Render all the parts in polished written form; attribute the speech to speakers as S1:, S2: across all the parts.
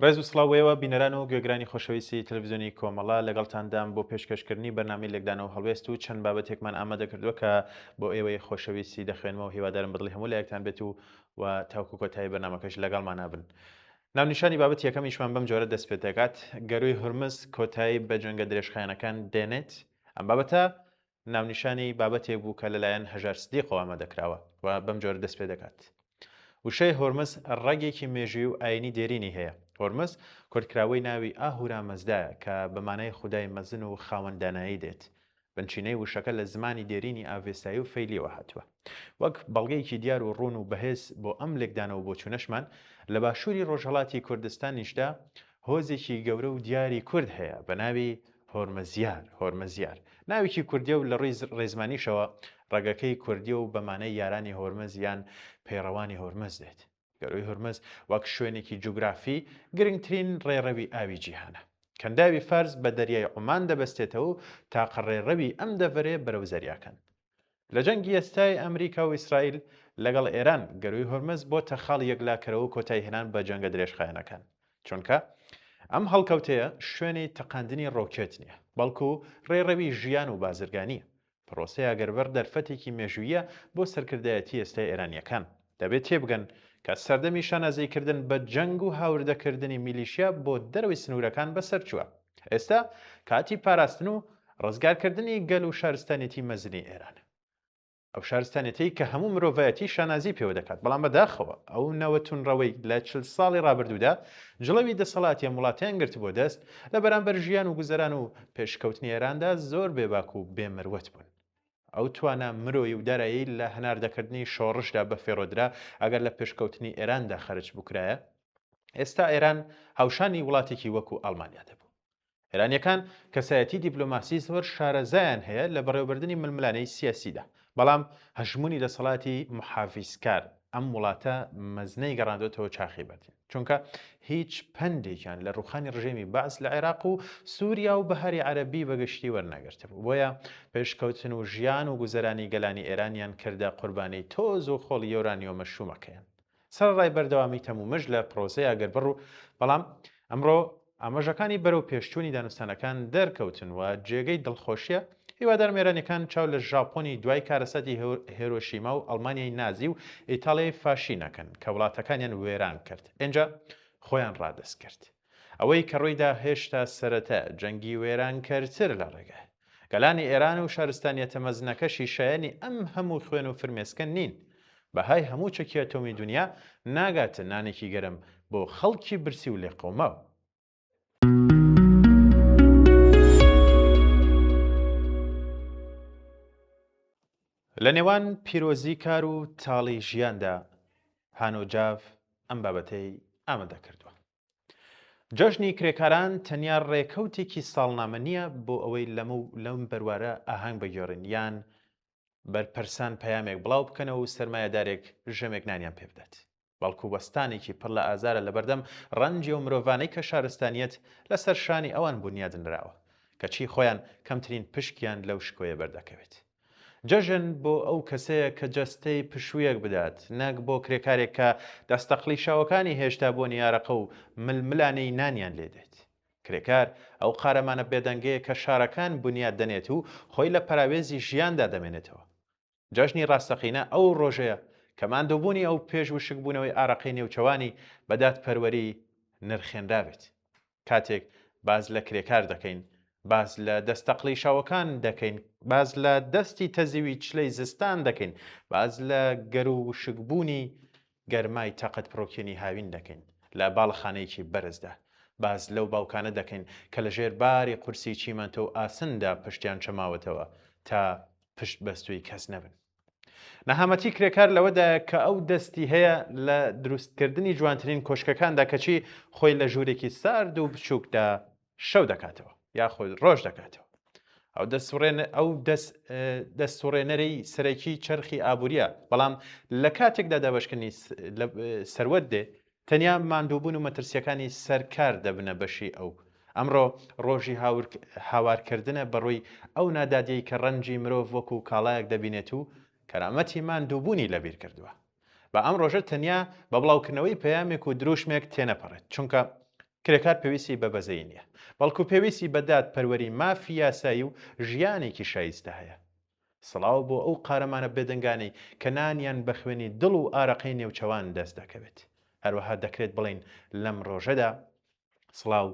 S1: ڕێز و سڵاو ئێوە بینەران و گوێگرانی خۆشەویستی تەلەڤزیۆنی کۆمەڵە لەگەڵتاندام بۆ پێشکەشکردنی بەرنامەی لێکدانەوە هەڵوێست و چەند بابەتێکمان ئامادە کردووە کە بۆ ئێوەی خۆشەویستی دەخوێنمەوە هیوادارم بەدڵی هەموو لایەکتان بێت و و تاوکو کۆتایی بەرنامەکەش لەگەڵمانا بن. ناونیشانی بابەتی یەکەمیشمان بەم جۆرە دەست پێ دەکات، گەرووی هورمز کۆتایی بە جەنگە درێژخایەنەکان دێنێت؟ ئەم بابەتە ناونیشانی بابەتێک بوو کە لەلایەن هەژار سدیقەوە ئامادەکراوە و بەم جۆرە دەست پێ دەکات. وشەی هۆرمز ڕەگێکی مێژووی و ئایینی دێرینی هەیە. هۆرمز کورتکراوەی ناوی ئاهورا مەزدایە کە بە مانای خودای مەزن و خاوەن دانایی دێت. بنچینەی وشەکە لە زمانی دێرینی ئاڤێستایی و فەیلییەوە هاتووە. وەک بەڵگەیەکی دیار و ڕوون و بەهێز بۆ ئەم لێکدانەوە و بۆچوونەشمان، لە باشووری ڕۆژهەڵاتی کوردستانیشدا هۆزێکی گەورە و دیاری کورد هەیە بە ناوی هۆرمزیار، هۆرمزیار، ناوێکی کوردییە و لە ڕووی ڕێزمانیشەوە ڕەگەکەی کوردییە و بە مانای یارانی هۆرمز یان پەیڕەوانی هۆرمز دێت. گەرووی هورمز وەک شوێنێکی جوگرافی گرنگترین ڕێڕەوی ئاوی جیهانە. کەنداوی فارس بە دەریای عومان دەبەستێتەوە و تاقە ڕێڕەوی ئەم دەڤەرەیە بەرەو زەریاکان. لە جەنگی ئێستای ئەمریکا و ئیسرائیل لەگەڵ ئێران، گەرووی هورمز بۆتە خاڵی یەکلاکەرەوە و کۆتاییهێنان بە جەنگە درێژخایەنەکان. چونکە ئەم هەڵکەوتەیە شوێنی تەقاندنی ڕۆکێت نییە، بەڵکو ڕێڕەوی ژیان و بازرگانییە. پرۆسەی ئاگربڕ دەرفەتێکی مێژووییە بۆ سەرکردایەتی ئێستای ئێرانییەکان. دەبێت تێبگەن کە سەردەمی شانازیکردن بە جەنگ و هاوردەکردنی میلیشیا بۆ دەرەوەی سنوورەکان بەسەرچووە. ئێستا کاتی پاراستن و ڕزگارکردنی گەل و شارستانیەتی مەزنی ئێرانە. ئەو شارستانیەتەی کە هەموو مرۆڤایەتی شانازی پێوە دەکات، بەڵام بەداخەوە ئەو نەوە توندڕەوەی لە 40 ساڵی ڕابردوودا جڵەوی دەسەڵاتی ئەم وڵاتەیان گرتبووە دەست، لە بەرامبەر ژیان و گوزەران و پێشکەوتنی ئێراندا زۆر بێباک و بێ مروەت بوون. ئەو توانا مرۆیی و داراییەی لە هەناردەکردنی شۆڕشدا بەفێڕۆدرا، ئەگەر لە پێشکەوتنی ئێراندا خەرج بکرایە، ئێستا ئێران هاوشانی وڵاتێکی وەکو ئەڵمانیا دەبوو. ئێرانییەکان کەسایەتی دیپلۆماسی زۆر شارەزایان هەیە لە بەڕێوەبردنی ململانێی سیاسیدا، بەڵام هەژموونی دەسەڵاتی موحافیزکار ئەم وڵاتە مەزنەی گەڕاندۆتەوە چاخی بەردین، چونکە هیچ پەندێکیان لە ڕووخانی ڕژێمی بەعس لە عێراق و سووریا و بەهاری عەرەبی بەگشتی وەرنەگرتبوو، بۆیە پێشکەوتن و ژیان و گوزەرانی گەلانی ئێرانیان کردە قوربانی تۆز و خۆڵی یۆرانیۆمە شوومەکەیان. سەرەڕای بەردەوامی تەمومژ لە پرۆسەی ئاگربڕ و بەڵام ئەمڕۆ ئاماژەکانی بەرەو پێشچوونی دانوستانەکان دەرکەوتن و جێگەی دڵخۆشیە، هیوادارم ئێرانیەکان چاو لە ژاپۆنی دوای کارەساتی هێرۆشیما و ئەڵمانیای نازی و ئیتاڵیای فاشی نەکەن کە وڵاتەکانیان وێران کرد ئینجا خۆیان ڕادەست کرد. ئەوەی کە ڕوویدا هێشتا سەرەتایە، جەنگی وێرانکەرتر لە ڕێگایە. گەلانی ئێران و شارستانیەتە مەزنەکەشی شایەنی ئەم هەموو خوێن و فرمێسکە نین. بەهای هەموو چەکی ئەتۆمی دونیا ناگاتە نانێکی گەرم بۆ خەڵکی برسی و لێقەوماو. لە نێوان پیرۆزی کار و تاڵی ژیاندا هانۆ جاف ئەم بابەتەی ئامادە کردووە. جەژنی کرێکاران تەنیا ڕێکەوتێکی ساڵنامە نییە بۆ ئەوەی لەمە و لەم بەروارە ئاهەنگ بگێڕین یان بەرپرسان پەیامێک بڵاو بکەنەوە و سەرمایەدارێک ژەمێک نانیان پێ بدات، بەڵکو وەستانێکی پڕ لە ئازارە لەبەردەم ڕەنجی ئەو مرۆڤانەی کە شارستانیەت لەسەر شانی ئەوان بونیاد نراوە، کەچی خۆیان کەمترین پشکیان لەو شکۆیە بەردەکەوێت. جەژن بۆ ئەو کەسەیە کە جەستەی پشوویەک بدات، نەک بۆ کرێکارێک کە دەستە قڵیشاوەکانی هێشتا بۆنی ئارەقە و ململانێی نانیان لێ دێت. کرێکار ئەو قارەمانە بێدەنگەیە کە شارەکان بونیاد دەنێت و خۆی لە پەراوێزی ژیاندا دەمێنێتەوە. جەژنی ڕاستەقینە ئەو ڕۆژەیە کە ماندووبوونی ئەو پێش وشکبوونەوەی ئارەقەی نێوچەوانی بە دادپەروەری نرخێنرابێت. کاتێک باس لە کرێکار دەکەین، باس لە دەستە قڵیشاوەکان دەکەین، باس لە دەستی تەزیوی چلەی زستان دەکەین، باس لە گەروو وشکبوونی گەرمای تاقەت پڕوکێنی هاوین دەکەین لە باڵەخانەیەکی بەرزدا، باس لەو باوکانە دەکەین کە لە ژێر باری قورسی چیمەنتۆ و ئاسندا پشتیان چەماوەتەوە تا پشت بەستووی کەس نەبن. نەهامەتی کرێکار لەوەدایە کە ئەو دەستی هەیە لە دروستکردنی جوانترین کۆشکەکاندا کەچی خۆی لە ژوورێکی سارد و بچووکدا شەو دەکاتەوە یاخود ڕۆژ دەکاتەوە. ئەو دەسوڕێن ئەو دەستوڕێنەری سەرەکی چەرخی ئابووریە، بەڵام لە کاتێکدا دابەشکردنی سەروەت دێ تەنیا ماندووبوون و مەترسییەکانی سەر کار دەبنە بەشی ئەو. ئەمڕۆ ڕۆژی هاوارکردنە بەڕووی ئەو نادادیەی کە ڕەنجی مرۆڤ وەکو کاڵایەک دەبینێت و کەرامەتی ماندووبوونی لەبیر کردووە. با ئەم ڕۆژە تەنیا بە بڵاوکردنەوەی پەیامێک و دروشمێک تێنەپەڕێت، چونکە. کرێکار پێویستی بە بەزەیی نییە، بەڵکو پێویستی بە دادپەروەری مافی یاسایی و ژیانێکی شایستە هەیە. سڵاو بۆ ئەو قارەمانە بێدەنگانەی کە نانیان بە خوێنی دڵ و ئارەقەی نێوچەوان دەست دەکەوێت. هەروەها دەکرێت بڵێین لەم ڕۆژەدا سڵاو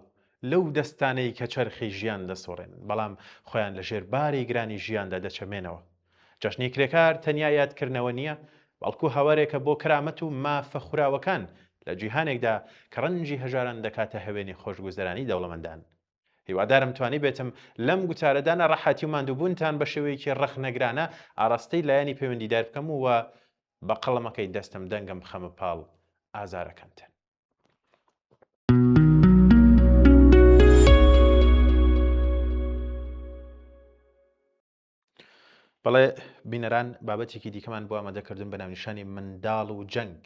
S1: لەو دەستانەی کە چەرخی ژیان دەسوڕێنن، بەڵام خۆیان لە ژێر باری گرانی ژیاندا دەچەمێنەوە. جەژنی کرێکار تەنیا یادکردنەوە نییە، بەڵکو هاوارێکە بۆ کەرامەت و مافە خوراوەکان لە جیهانێکدا کە ڕەنجی هەژاران دەکاتە هەوێنی خۆشگوزەرانی دەوڵەمەندان. هیوادارم توانیبێتم لەم گوتارەدا ناڕەحەتی و ماندووبوونتان بە شێوەیەکی ڕەخنەگرانە ئاڕاستەی لایەنی پەیوەندیدار بکەم و بە قەڵەمەکەی دەستم دەنگم بخەمە پاڵ ئازارەکانتان. بەڵێ بینەران بابەتێکی دیکەمان بۆ ئامادەکردن بە ناونیشانی منداڵ و جەنگ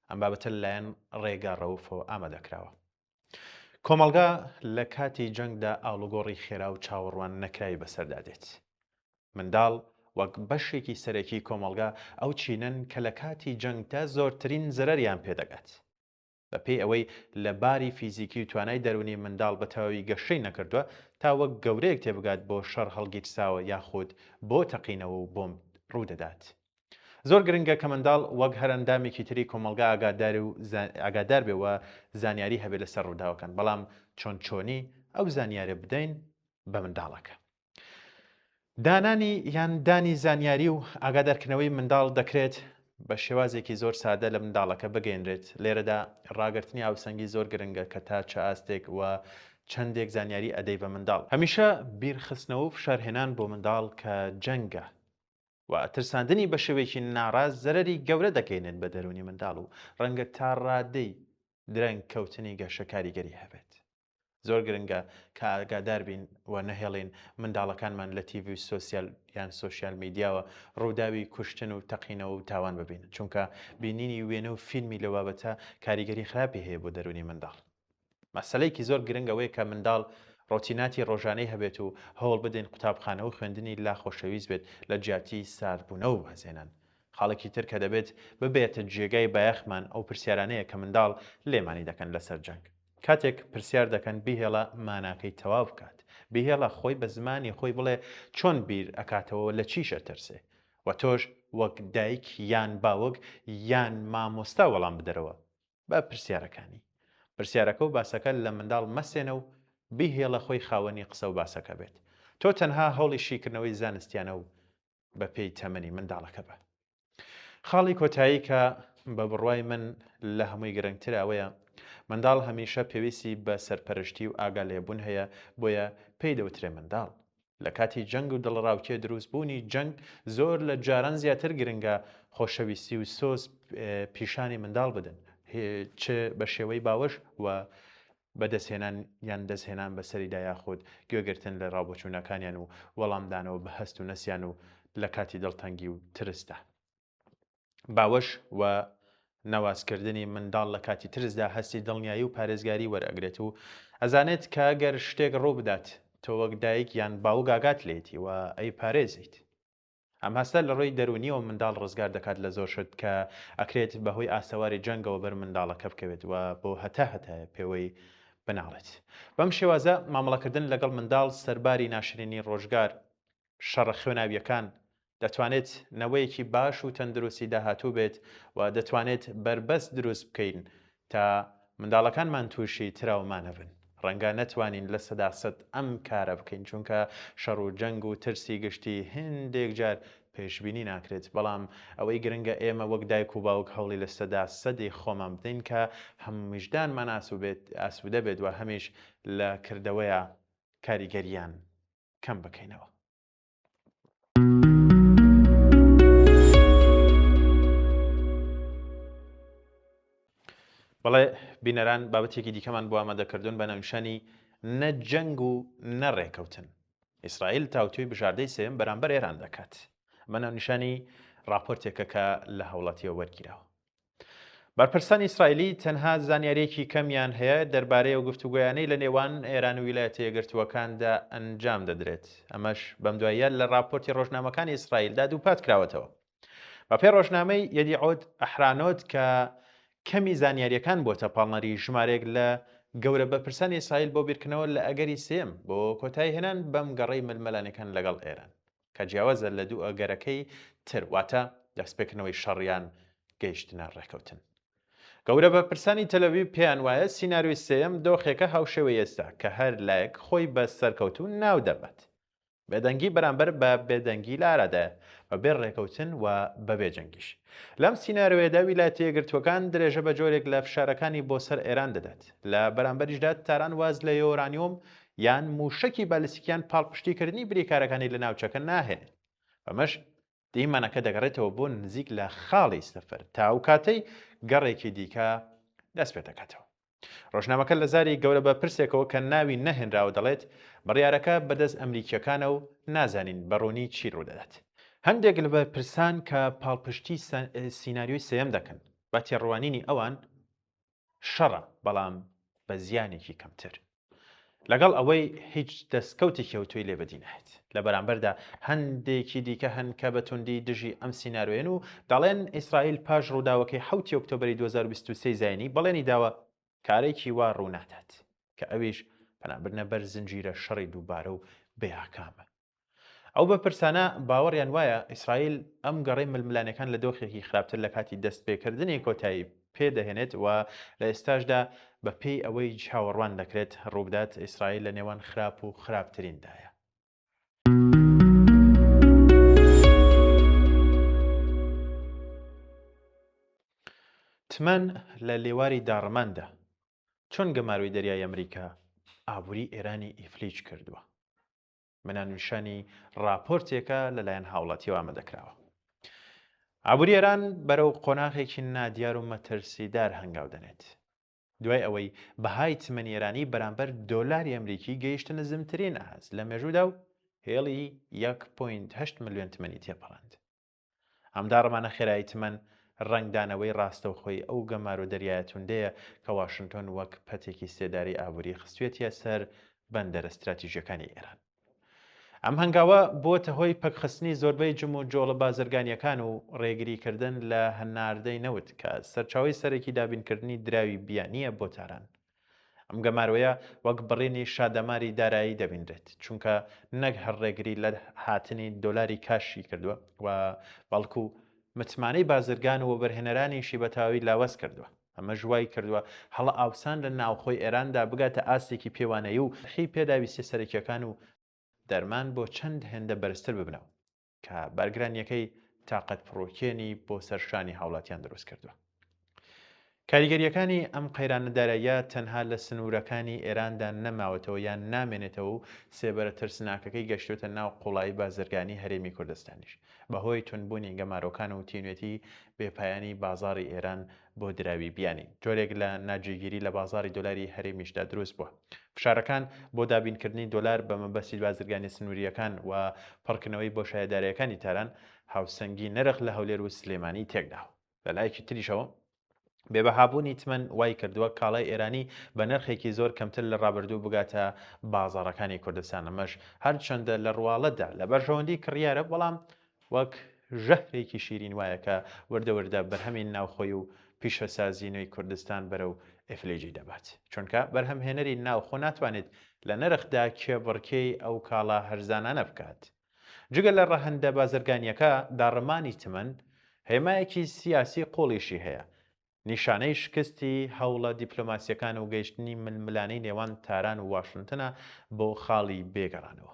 S1: ئەم بابەتە لەلایەن ڕێگا ڕەوفەوە ئامادەکراوە. کۆمەڵگا لە کاتی جەنگدا ئاڵوگۆڕی خێرا و چاوەڕوان نەکراوی بەسەردا دێت. منداڵ وەک بەشێکی سەرەکی کۆمەڵگا ئەو چینەن کە لە کاتی جەنگدا زۆرترین زەرەریان پێدەگات. بەپێی ئەوەی لە باری فیزیکی و توانای دەروونی منداڵ بە تەواوی گەشەی نەکردووە تا وەک گەورەیەک تێبگات بۆ شەڕ هەڵگیرساوە یاخود بۆ تەقینەوە و بۆمب ڕوودەدات. زۆر گرنگە کە منداڵ وەک هەر ئەندامێکی تری کۆمەڵگا ئاگادار و ئاگادار بێ و زانیاری هەبێ لەسەر ڕووداوەکان، بەڵام چۆن چۆنی ئەو زانیارە بدەین بە منداڵەکە؟ دانانی یان دانی زانیاری و ئاگادارکردنەوەی منداڵ دەکرێت بە شێوازێکی زۆر سادە لە منداڵەکە بگەینرێت، لێرەدا ڕاگرتنی هاوسەنگی زۆر گرنگە کە تا چ ئاستێک و چەندێک زانیاری ئەدەی بە منداڵ. هەمیشە بیرخستنەوە و فشارهێنان بۆ منداڵ کە جەنگە و ترساندنی بە شێوەیەکی ناڕاست زەرەری گەورە دەگەینێت بە دەروونی منداڵ و ڕەنگە تا ڕادەی درەنگ کەوتنی گەشە کاریگەری هەبێت. زۆر گرنگە کە ئاگادار بین و نەهێڵین منداڵەکانمان لە تیڤی و سۆسیال یان سۆشیال میدیاوە ڕووداوی کوشتن و تەقینەوە و تاوان ببینن، چونکە بینینی وێنە و فیلمی لەو بابەتە کاریگەری خراپی هەیە بۆ دەروونی منداڵ. مەسەلەیەکی زۆر گرنگ ئەوەیە کە منداڵ ڕۆتیناتی ڕۆژانەی هەبێت و هەوڵ بدەین قوتابخانە و خوێندنی لا خۆشەویست بێت لە جیاتی ساردبوونەوە و وازهێنان. خاڵێکی تر کە دەبێت ببێتە جێگای بایەخمان ئەو پرسیارانەیە کە منداڵ لێمانی دەکەن لەسەر جەنگ. کاتێک پرسیار دەکەن بیهێڵە ماناکەی تەواو بکات. بیهێڵە خۆی بە زمانی خۆی بڵێ چۆن بیر ئەکاتەوە و لە چیش ئەترسێ. وە تۆش وەک دایک یان باوک یان مامۆستا وەڵام بدەرەوە بە پرسیارەکانی. پرسیارەکە و باسەکە لە منداڵ مەسێنە و بیهێڵە خۆی خاوەنی قسە و باسەکە بێت. تۆ تەنها هەوڵی شیکردنەوەی زانستیانە و بە پێی تەمەنی منداڵەکە بە. خاڵی کۆتایی کە بە بڕوای من لە هەمووی گرنگترە ئەوەیە منداڵ هەمیشە پێویستی بە سەرپەرشتی و ئاگا لێبوون هەیە بۆیە پێی دەوترێ منداڵ. لە کاتی جەنگ و دڵەڕاوکێ دروست بوونی جەنگ زۆر لە جاران زیاتر گرنگە خۆشەویستی و سۆز پیشانی منداڵ بدەن چ بە شێوەی باوەش و بەدەستهێنان یان دەستهێنان بەسەریدا یاخود گوێگرتن لە ڕاوبۆچوونەکانیان و وەڵامدانەوە بە هەست و نەسیان و لە کاتی دڵتەنگی و ترسدا باوەش و نەوازکردنی منداڵ لە کاتی ترسدا هەستی دڵنیایی و پارێزگاری وەرئەگرێت و ئەزانێت کە گەر شتێک ڕووبدات تۆ وەک دایک یان باوک ئاگات لێیەتی و ئەیپارێزیت. ئەم هەستە لە ڕووی دەروونیەوە منداڵ ڕزگار دەکات لە زۆر شت کە ئەکرێت بە هۆی ئاسەواری جەنگەوە بەر منداڵەکە بکەوێت و بۆ هەتا هەتایە پێوەی بناڵێت. بەم شێوازە مامەڵەکردن لەگەڵ منداڵ سەرباری ناشرینی ڕۆژگار، شەڕە خوێناوییەکان، دەتوانێت نەوەیەکی باش و تەندروستی داهاتوو بێت و دەتوانێت بەربەست دروست بکەین تا منداڵەکانمان تووشی تراوما نەبن. ڕەنگە نەتوانین 100% ئەم کارە بکەین چونکە شەڕ و جەنگ و ترسی گشتی هێندێک جار پێشبینی ناکرێت، بەڵام ئەوەی گرنگە ئێمە وەک دایک و باوک هەوڵی 100%ی خۆمان بدەین کە هەم ویژدانمان ئاسوودە بێت و هەمیش لە کردەوەیا کاریگەرییان کەم بکەینەوە. بەڵێ بینەران بابەتێکی دیکەمان بۆ ئامادەکردوون بە ناونیشانی نە جەنگ و نە ڕێکەوتن ئیسرائیل تاوتوێی بژاردەی سێم بەرامبەر ئێران دەکات بە ناونیشانی راپۆرتێکە کە لە هاوڵاتیەوە وەرگیراوە بەرپرسانی ئیسرائیلی تەنها زانیارییەکی کەمیان هەیە دەربارەی ئەو گفتوگۆیانەی لە نێوان ئێران و ویلایەتە یەکگرتووەکاندا ئەنجام دەدرێت، ئەمەش بەمدواییە لە ڕاپۆرتی ڕۆژنامەکانی ئیسرائیلدا دووپات کراوەتەوە. بەپێی ڕۆژنامەی یەدیعۆت ئەحرانۆت کە کەمی زانیارییەکان بۆتە پاڵنەری ژمارەیەک لە گەورە بەرپرسانی ئیسرائیل بۆ بیرکردنەوە لە ئەگەری سێیەم بۆ کۆتاییهێنان بەم گەڕەی ململانێکان لەگەڵ ئێران، کە جیاوازە لە دوو ئەگەرەکەی تر، واتە دەستپێکردنەوەی شەڕ یان گەیشتنە ڕێکەوتن. گەورە بەرپرسانی تەلئەبیب پێیان وایە سیناریۆی سێیەم دۆخێکە هاوشێوەی ئێستا، کە هەر لایەک خۆی بە سەرکەوتوو ناودەبات. بێدەنگی بەرامبەر بە بێدەنگی لە ئارادایە، بەبێ ڕێکەوتن و بەبێ جەنگیش. لەم سیناریۆیەدا ویلایەتە یەکگرتووەکان درێژە بە جۆرێک لە فشارەکانی بۆ سەر ئێران دەدات. لە بەرامبەریشدا تاران واز لە یۆرانیۆم یان مووشەکی بالستیک یان پاڵپشتیکردنی بریکارەکانی لە ناوچەکە ناهێنێت. بەمەش دیمەنەکە دەگەڕێتەوە بۆ نزیک لە خاڵی سفر تا ئەو کاتەی گەڕێکی دیکە دەست پێدەکاتەوە. ڕۆژنامەکە لە زاری گەورە بەرپرسێکەوە کە ناوی نەهێنراوە دەڵێت، بڕیارەکە بەدەست ئەمریکییەکانە و نازانین بە ڕوونی چی ڕوودەدات. هەندێک لە بەرپرسان کە پاڵپشتی سیناریۆی سێیەم دەکەن، بە تێڕوانینی ئەوان شەڕە، بەڵام بە زیانێکی کەمتر. لەگەڵ ئەوەی هیچ دەستکەوتێکی ئەوتۆی لێ بەدی نایەت. لە بەرامبەردا هەندێکی دیکە هەن کە بە توندی دژی ئەم سینارۆیەن و دەڵێن ئیسرائیل پاش ڕووداوەکەی حەوتی ئۆکتۆبەری 2023 زایینی بەڵێنی داوە کارێکی وا ڕوونادات کە ئەویش پەنابردنە بەر زنجیرە شەڕی دووبارە و بێ ئاکامە. ئەو بەرپرسانە باوەڕیان وایە ئیسرائیل ئەم گەڕەی ململانێکان لە دۆخێکی خراپتر لە کاتی دەستپێکردنی کۆتایی پێدەهێنێت و لە ئێستاشدا بە پێی ئەوەی چاوەڕوان دەکرێت ڕووبدات ئیسرائیل لە نێوان خراپ و خراپتریندایە. تمەن لە لێواری داڕماندا، چۆن گەمارۆی دەریای ئەمریکا ئابووری ئێرانی ئیفلیج کردووە؟ بەناونیشانی ڕاپۆرتێکە لەلایەن هاوڵاتیەوە ئامادەکراوە. ئابووری ئێران بەرەو قۆناغێکی نادیار و مەترسیدار هەنگاو دەنێت. دوای ئەوەی بەهای تمەنی ئێرانی بەرامبەر دۆلاری ئەمریکی گەیشتە نزمترین ئاست لە مێژوودا و هێڵی 1.8 ملیۆن تمەنی تێپەڕاند. ئەم داڕمانە خێرایی تمەن ڕەنگدانەوەی ڕاستەوخۆی ئەو گەمارۆ دەریایە توندەیە کە واشنتۆن وەک پەتێکی سێدارەی ئابووری خستویەتیە سەر بەندەرە ستراتیژیەکانی ئێران. ئەم هەنگاوە بووەتە هۆی پەکخستنی زۆربەی جموجۆڵە بازرگانییەکان و ڕێگریکردن لە هەناردەی نەوت کە سەرچاوەی سەرەکی دابینکردنی دراوی بیانییە بۆ تاران. ئەم گەمارۆیە وەک بڕینی شادەماری دارایی دەبینرێت، چونکە نەک هەر ڕێگری لە هاتنی دۆلاری کاشی کردووە و بەڵکو متمانەی بازرگان و وەبەرهێنەرانیشی بە تەواوی لاواز کردووە. ئەمەش وای کردووە هەڵئاوسان لە ناوخۆی ئێراندا بگاتە ئاستێکی پێوانەیی و نرخی پێداویستیە سەرەکییەکان و دەرمان بۆ چەند هێندە بەرزتر ببنەوە. کە بارگرانییەکەی تاقەتپڕوکێنی بۆ سەر شانی هاوڵاتیان دروست کردووە. کاریگەرییەکانی ئەم قەیرانە داراییە تەنها لە سنوورەکانی ئێراندا نەماوەتەوە یان نامێنێتەوە و سێبەرە ترسناکەکەی گەشتووەتە ناو قوڵایی بازرگانی هەرێمی کوردستانیش بەهۆی توندبوونی گەمارۆکان و تینوێتی بێپایانی بازاڕی ئێران بۆ دراوی بیانی جۆرێک لە ناجێگیری لە بازاڕی دۆلاری هەرێمیشدا دروست بووە. فشارەکان بۆ دابینکردنی دۆلار بە مەبەستی بازرگانیە سنوورییەکان و پڕکردنەوەی بۆشایە دارایەکانی تاران، هاوسەنگی نرخ لە هەولێر و سلێمانی تێکداوە. لە لایەکی تریشەوە، بێبەهابوونی تمەن وایکردووە کاڵای ئێرانی بە نرخێکی زۆر کەمتر لە ڕابردوو بگاتە بازاڕەکانی کوردستان، ئەمەش هەرچەندە لە ڕواڵەتدا لە بەرژەوەندی کڕیارە، بەڵام وەک ژەهرێکی شیرین وایە کە وردە وردە بەرهەمی ناوخۆی و پیشەسازی نوێی کوردستان بەرەو ئیفلیجی دەبات. چونکە بەرهەمهێنەری ناوخۆ ناتوانێت لە نرخدا کێبڕکێی ئەو کاڵا هەرزانانە بکات. جگە لە ڕەهەندە بازرگانییەکە، داڕمانی تمەن هێمایەکی سیاسی قووڵیشی هەیە، نیشانەی شکستی هەوڵە دیپلۆماسییەکان و گەیشتنی ململانێی نێوان تاران و واشنتنە بۆ خاڵی بێ گەڕانەوە.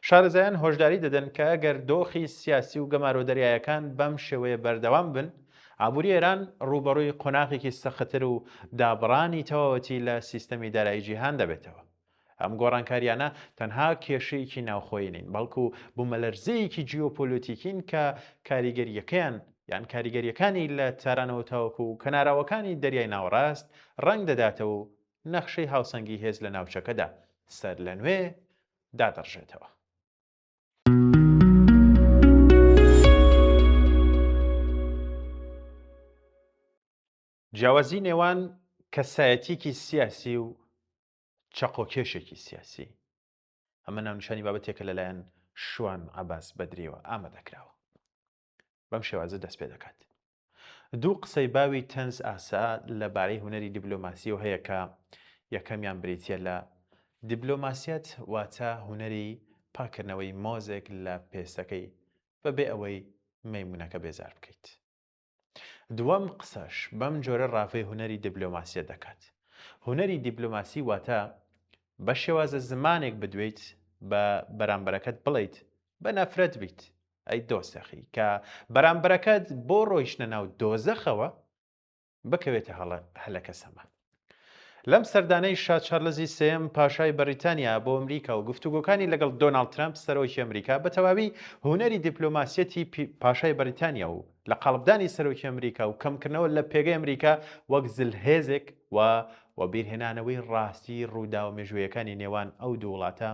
S1: شارەزایان هۆشداری دەدەن کە ئەگەر دۆخی سیاسی و گەمارۆ دەریایەکان بەم شێوەیە بەردەوام بن، ئابووری ئێران ڕووبەڕووی قۆناغێکی سەختتر و دابڕانی تەواوەتی لە سیستەمی دارایی جیهان دەبێتەوە. ئەم گۆڕانکارییانە تەنها کێشەیەکی ناوخۆیی نین، بەڵکو بوومەلەرزەیەکی جیۆپۆلۆتیکین کە کاریگەرییەکەیان یان کاریگەرییەکانی لە تارانەوە تاوەکو کەناراوەکانی دەریای ناوەڕاست ڕەنگ دەداتەوە و نەخشەی هاوسەنگی هێز لە ناوچەکەدا سەرلەنوێ دادەڕژێتەوە. جیاوازی نێوان کەسایەتیەکی سیاسی و چەقۆکێشێکی سیاسی ئەمە ناونیشانی بابەتێکە لەلایەن شوان عەباس بەدریەوە ئامادەکراوە بەم شێوازە دەست پێ دەکات دوو قسەی باوی تەنز ئاسا لە بارەی هونەری دیبلۆماسیەوە هەیە کە یەکەمیان بریتییە لە دیبلۆماسیەت واتە هونەری پاککردنەوەی مۆزێک لە پێستەکەی بەبێ ئەوەی مەیمونەکە بێزار بکەیت. دووەم قسەش بەم جۆرە ڕاڤەی هونەری دیبلۆماسیەت دەکات. هونەری دیبلۆماسی واتە بە شێوازە زمانێک بدوێیت بە بەرامبەرەکەت بڵێیت بە نەفرەت بیت ئەی دۆزەخی کە بەرامبەرەکەت بۆ ڕۆیشتنە ناو دۆزەخەوە بکەوێتە هەلەکەسەمە. لەم سەردانەی شا چارلزی سێیەم پاشای بەریتانیا بۆ ئەمریکا و گفتوگۆکانی لەگەڵ دۆناڵد ترەمپ سەرۆکی ئەمریکا بە تەواوی هونەری دیپلۆماسیەتی پاشای بەریتانیا و لە قاڵبدانی سەرۆکی ئەمریکا و کەمکردنەوە لە پێگەی ئەمریکا وەک زلهێزێک و وەبیرهێنانەوەی ڕاستی ڕووداوە مێژوویەکانی نێوان ئەو دوو وڵاتە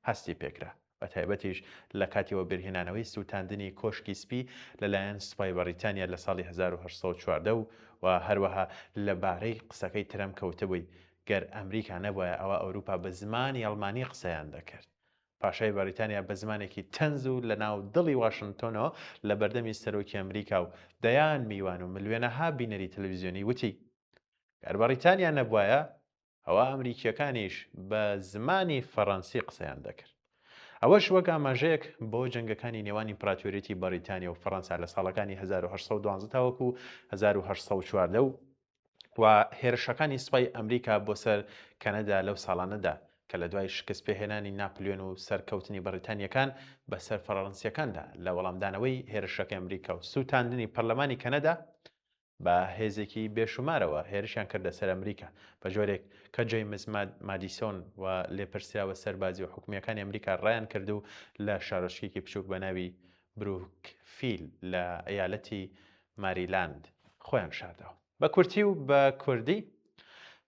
S1: هەستی پێکرا. بەتایبەتیش لە کاتی وەبیرهێنانەوەی سووتاندنی کۆشکی سپی لەلایەن سوپای بەڕیتانیا لە ساڵی 1814 و و هەروەها لە بارەی قسەکەی ترەمپ کە وتبووی گەر ئەمریکا نەبوایە ئەوا ئەوروپا بە زمانی ئەڵمانی قسەیان دەکرد. پاشای بەڕیتانیا بە زمانێکی تەنز و لە ناو دڵی واشنتۆنەوە لە بەردەمی سەرۆکی ئەمریکا و دەیان میوان و ملیۆنەها بینەری تەلەڤیزیۆنی وتی گەر بەڕیتانیا نەبوایە ئەوا ئەمریکییەکانیش بە زمانی فەڕەنسی قسەیان دەکرد. ئەوەش وەک ئاماژەیەک بۆ جەنگەکانی نێوان ئیمپراتۆریەتی بەڕیتانیا و فەڕەنسا لە ساڵەکانی 1812 تاوەکو 1814 و و هێرشەکانی سوپای ئەمریکا بۆ سەر کەنەدا لەو ساڵانەدا کە لە دوای شکستپێهێنانی ناپلیۆن و سەرکەوتنی بەڕیتانییەکان بەسەر فەڕەنسییەکاندا لە وەڵامدانەوەی هێرشەکەی ئەمریکا و سووتاندنی پەرلەمانی کەنەدا بە هێزێکی بێشومارەوە هێرشیان کردە سەر ئەمریکا، بە جۆرێک کە جەیمس مادیسۆن و لێپرسراوە سەربازی و حکومییەکانی ئەمریکا ڕایان کرد و لە شارۆچکەیەکی بچووک بە ناوی بروکفیل لە ئەیالەتی ماریلاند خۆیان شاردەوە. بە کورتی و بە کوردی،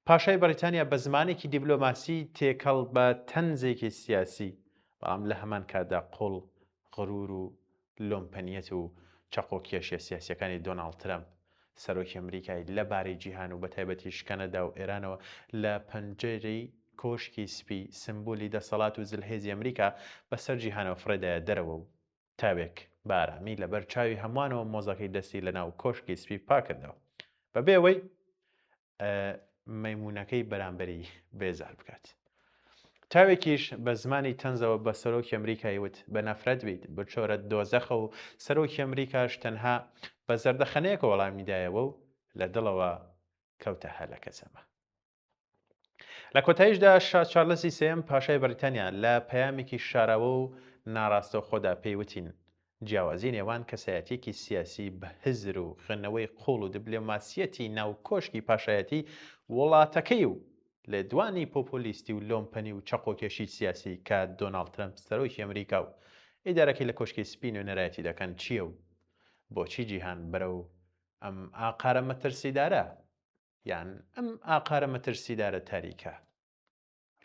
S1: پاشای بەڕیتانیا بە زمانێکی دیبلۆماسی تێکەڵ بە تەنزێکی سیاسی، بەڵام لە هەمان کاتدا قووڵ، غرور و لۆمپەنیەت و چەقۆکێشیە سیاسیەکانی دۆناڵد ترەمپ سەرۆکی ئەمریکای لە بارەی جیهان و بەتایبەتیش کەنەدا و ئێرانەوە لە پەنجەرەی کۆشکی سپی سمبولی دەسەڵات و زلهێزی ئەمریکا بەسەر جیهانەوە فڕێدایە دەرەوە و تاوێک بە ئارامی لەبەر چاوی هەمووانەوە مۆزەکەی دەستی لەناو کۆشکی سپی پاکردەوە بەبێ ئەوەی مەیموونەکەی بەرامبەری بێزار بکات. تاوێکیش بە زمانی تەنزەوە بە سەرۆکی ئەمریکای وت، بە نەفرەت بیت، بچۆرە دۆزەخە و سەرۆکی ئەمریکاش تەنها بە زەردەخەنەیەک وەڵامی دایەوە و لە دڵەوە کەوتە هەلەکەزەمە. لە کۆتاییشدا شا چارلسی سێیەم پاشای بەریتانیا لە پەیامێکی شاراوە و ناڕاستەوخۆدا پێی وتین، جیاوازی نێوان کەسایەتییەکی سیاسی بە هزر و خوێندنەوەی قووڵ و دبلۆماسییەتی ناو کۆشکی پاشایەتی وڵاتەکەی و لێدوانی پۆپۆلیستی و لۆمپەنی و چەقۆکێشی سیاسی کە دۆناڵد ترەمپ سەرۆکی ئەمریکا و ئیدارەکەی لە کۆشکی سپی نوێنەرایەتی دەکەن چییە و بۆچی جیهان بەرەو ئەم ئاقارە مەترسیدارە یان ئەم ئاقارە مەترسیدارە تاریکە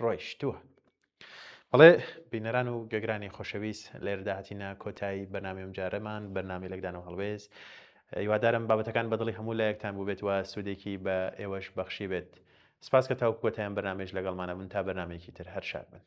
S1: ڕۆیشتووە. بەڵێ بینەران و گوێگرانی خۆشەویست لێرەدا هاتینە کۆتایی بەرنامەی ئەمجارەمان بەرنامەی لێکدانەوە هەڵوێست هیوادارم بابەتەکان بەدڵی هەموو لایەکتان بووبێت و سوودێکی بە ئێوەش بەخشی بێت سپاس کە تاوکو کۆتایان بەرنامەیش لەگەڵمانە بوون تا بەرنامەیەکی تر هەر شاد بن.